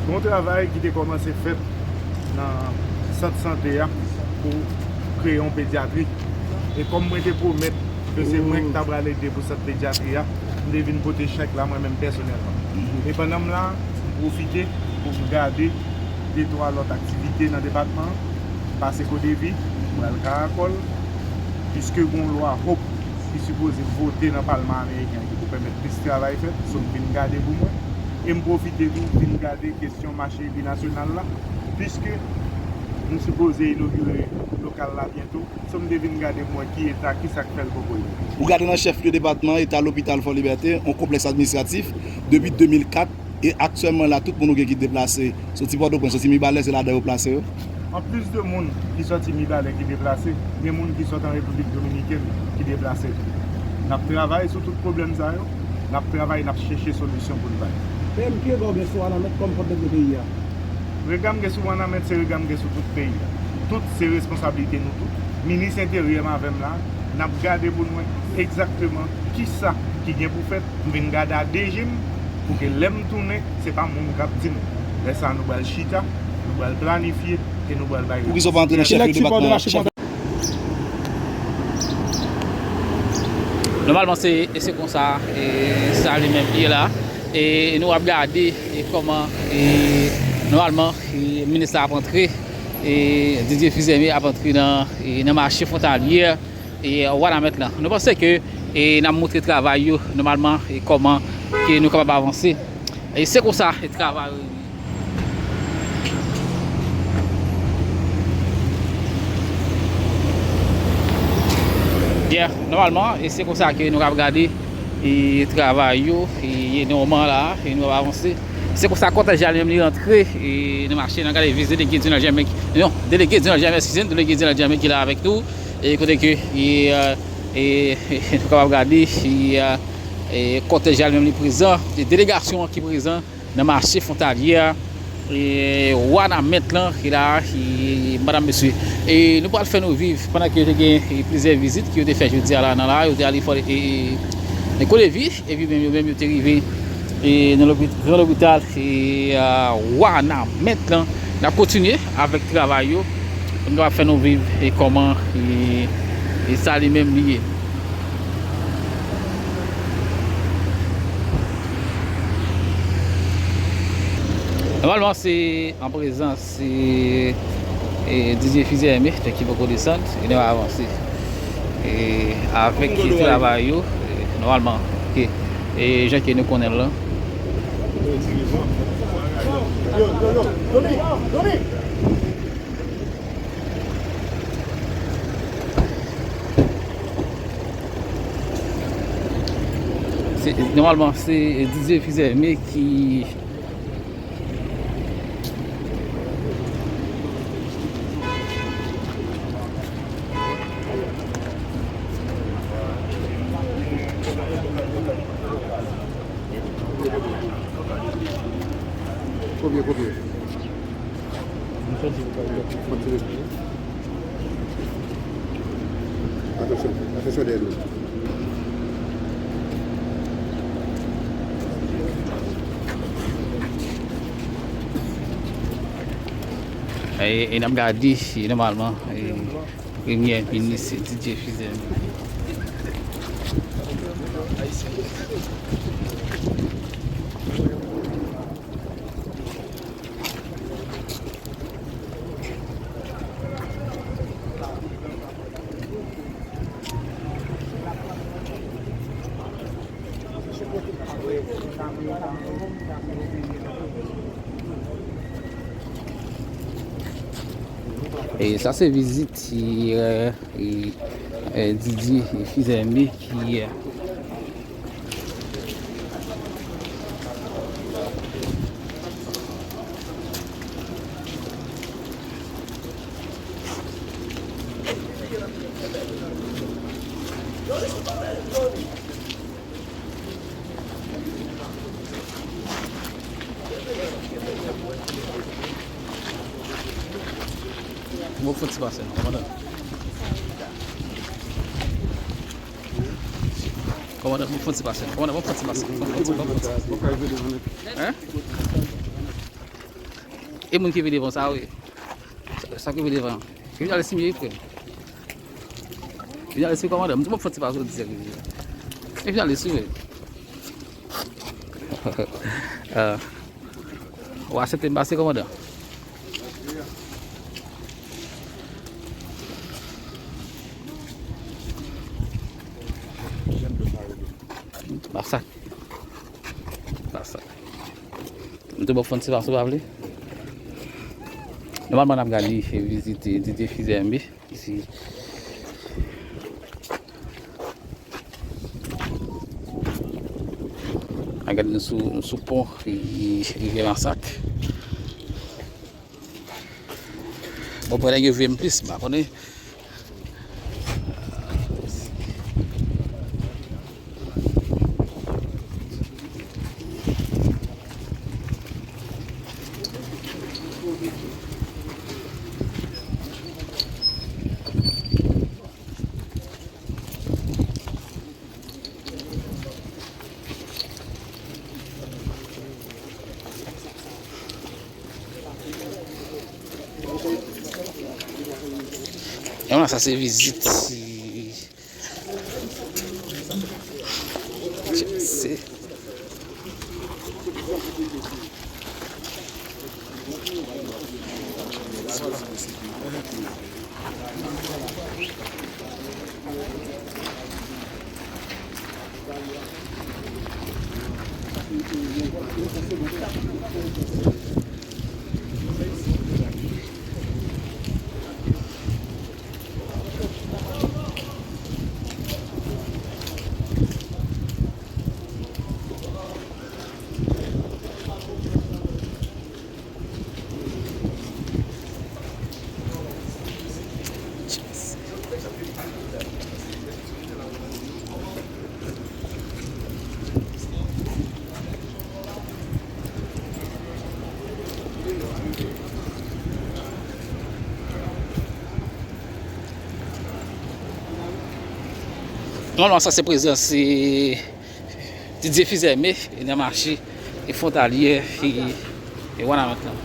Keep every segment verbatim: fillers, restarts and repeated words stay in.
Gon travay ki te kòmanse fèt nan sant sante a pou kreye yon pedyatri. E kòm mwen te pwomèt ke se mwen ki ta pral ede pou sant pedyatri a, m te vin pote chèk la mwen menm pèsonèlman. E pandan m la, m pwofite pou m gade de twa lòt aktivite nan depatman an, pase Kodevi, m pral Karakòl, piske gon lwa Hope ki sipoze vote nan palman ameriken ki pou pèmèt plis travay fèt, so m vin gade pou mwen. E m pwofite tou vin gade kesyon mache binasyonal la, piske m sipoze inogire lokal la byento, so m te vin gade pou mwen ki eta, ki sa k fè l poko ye. Ou gade nan chèf lye depatman, eta lopital Fò Libète, yon konplèks administratif, depi de mil kat, e aktyèlman la, tout moun ou gen ki deplase, soti Pòtoprens, soti Mibalè, se ladan yo plase yo. Anplis de moun ki sòti Mibalè ki deplase, gen moun ki sòti an Repiblik Dominikèn ki deplase tou. N ap travay sou tout pwoblèm sa yo, n ap travay, n ap chèche solisyon pou n bay. P M, ki rega w gen sou Wanament kòm pòt dantre peyi a? Rega m gen sou Wanament, se rega m gen sou tout peyi a. Tout se responsablite nou tout. Minis Enteryè m avè m la, n ap gade pou n wè egzakteman kisa ki gen pou fèt. M vin gade a de je m, pou ke lè m tounen, se pa moun k ap di m. Lè sa a, nou pral chita, nou pral planifye e nou pral bay repons. Poukisa w pa antre nan chèf lye depatman an? Nòmalman, se, e se konsa, e sa li menm li ye la. E nou ap gade, e kòman, e nòmalman, e minis la ap antre, e Didier Fils-Aimé ap antre nan, e nan mache fwontalyè, e Wanament lan. Nou panse ke, e n ap montre travay yo, nòmalman, e kòman ke nou kapab avanse. E se konsa, e travay yo. Yeah, nòmalman, e se konsa ke nou ap gade, e travay yo, e nòmalman la, e nou ap avanse. Se konsa kòtèj la li menm li rantre, e nan mache, n ap gade vis delege Donald Germain, non, delege Donald Germain, eskize m, delege Donald Germain ki la avèk nou, e kote ke, e, e, e, nou kapab gade, e, e, kòtèj la li menm li prezan, e delegasyon an ki prezan, nan mache fwontalyè a, e, Wanament lan, ki la, e, madanm, mesye. E nou pral fè nou viv, pandan ke yo te gen, e, plizyè vizit ke yo te fè jodi a la, nan la, yo te ale fò, e, e, e Kodevi, epi menm yo menm yo te rive, e, nan lopi-, gran lopital, e, a, Wanament lan. N ap kontinye avèk travay yo, pou n kapab fè nou viv, e, kòman, e, e sa li menm li ye. Nòmalman, se an prezans, e, e, Didier Fils-Aimé, ki poko desann, e nou avanse. E, avèk ki travay yo, e, nòmalman, ke, e, jan ke nou konnen l lan. Se, nòmalman, se Didier Fils-Aimé ki Kopye, kopye. Atansyon, atansyon dèyè nou. E, e n ap gade, e, nòmalman, e, Premye minis Didier Fils-Aimé. E sa se vizit, e, e, e, Didier Fils-Aimé ki, e, Bon, fon ti pase, kòmandan. Kòmandan, bon, fon ti pase. Kòmandan, bon, fon ti pase. Fon ti, bon, fon ti. Hein? E moun ki vin devan sa, wi. Sa, sa ki vin devan. Jounalis li ye, frè. Jounalis wi, kòmandan. M di, bon, fò ti pa sou di sa ki vin. E jounalis wi, frè. Ah. Ou aksepte m pase, kòmandan? Masak. Masak. M te ba w fon ti pase, w pa vle? Nòmalman, n ap gade vizit Didier Fils-Aimé isi. N ap gade nou sou, nou sou pon rivyè Masak. Bon, pandan yo vye m plis, m pa konnen. E wala, sa se vizit. Se Non, non, sa se prezans, se Didier Fils-Aimé, e nan mache, e fwontalyè, e, e Wanament lan.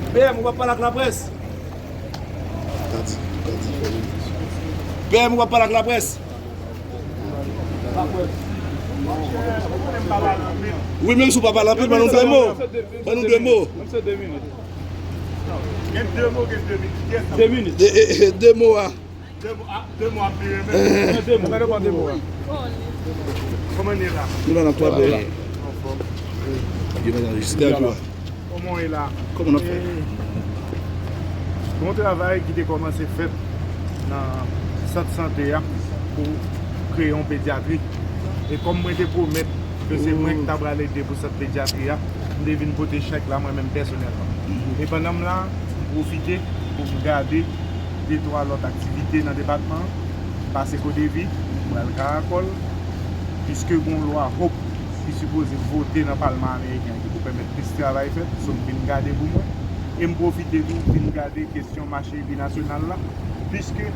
P M, ou p ap pale ak laprès? P M, ou p ap pale ak laprès? Wi, menm si w pa pale anpil, ban nou de mo. Ban nou de mo. Gen de mo, gen de minit. De minit. De, e, e, de mo a. De mo, a, de mo ap vire menm. De mo. Kòman nou ye la? Nou la, n ap travay. Anfòm. Yo, mèt anrejistre ak yo. Kòman w ye la? Kòman n ap fè? E, gon travay ki te kòmanse fèt nan sant sante a pou kreye yon pedyatri. E kòm mwen te pwomèt ke se mwen ki ta pral ede pou sant pedyatri a, m te vin pote chèk la mwen menm pèsonèlman. E pandan m la, m pwofite pou m gade de twa lòt aktivite nan depatman an, pase Kodevi, m pral Karakòl, piske gon lwa HOPE ki sipoze vote nan palman ameriken an ki pou pèmèt plis travay fèt, so m vin gade pou mwen. E m pwofite tou vin gade kesyon mache binasyonal la, piske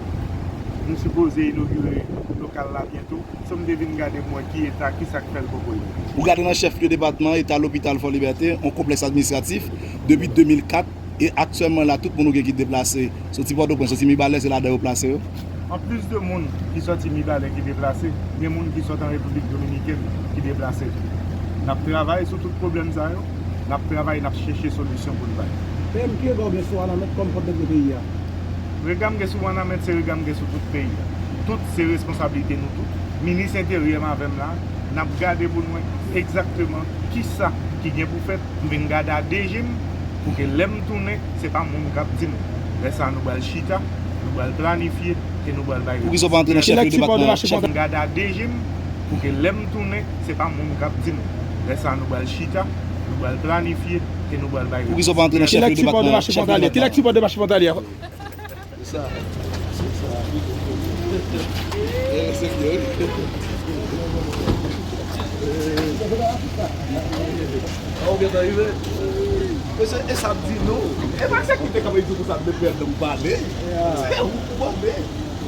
nou sipoze inogire lokal la byento. So m te vin gade pou mwen ki eta, ki sa k fè l poko inogire. Ou gade nan chèf lye depatman an, eta lopital Fò Libète, yon konplèks administratif, depi de mil kat, e aktyèlman la, tout moun ou gen ki deplase, soti Pòtoprens, soti Mibalè, se ladan yo plase yo. Anplis de moun ki sòti Mibalè ki deplase, gen moun ki sot an Repiblik Dominikèn ki deplase tou. N ap travay sou tout pwoblèm sa yo, n ap travay, n ap chèche solisyon pou n bay. P M, ki rega w gen sou Wanament kòm pòt dantre peyi a? Rega m gen sou Wanament se rega m gen sou tout peyi a. Tout se responsablite nou tout. Minis Enteryè m avè m la, n ap gade pou n wè egzakteman kisa ki gen pou fèt. M vin gade a de je m pou ke lè m tounen, se pa moun k ap di m. Lè sa a, nou pral chita, nou pral planifye e nou pral bay repons. Poukisa w pa antre nan chèf lye depatman an? M gade a de je m pou ke lè m tounen, se pa moun k ap di m. Lè sa a, nou pral chita, nou pral planifye e nou pral bay repons. Poukisa w pa antre nan chèf lye depatman an? Kilès ki pòt de mache fwontalyè? Kilès ki pòt de mache fwontalyè? Se sa. Se sa. E, se byen, wi. A, ou gentan rive? Mesye, e sa m di nou. E pa se ki te kanpe di konsa, men pèp nan pou pale. Se ou pou tande.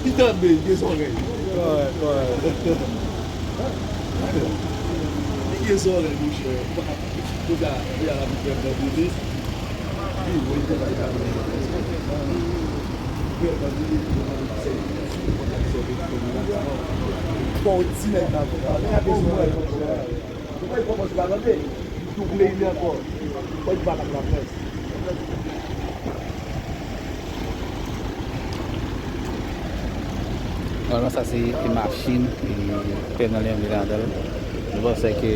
Ki tande, gen zòrèy. Kòrèk, kòrèk. Li gen zòrèy, monchè. Ou pa ka kote a, kote a la pou pèp nan vini. Wi, wi, pèp nan vini. Pèp nan vini. Fò w di nèg la konsa. Nèg la gen zòrèy, monchè. Ou pa kòmanse pa tande. Double li ankò. Fò l bat ak laprès. Bon, sa se, se machin, e, pèp nan li antre ladan l. Nou panse ke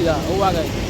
Kila, ou bagay.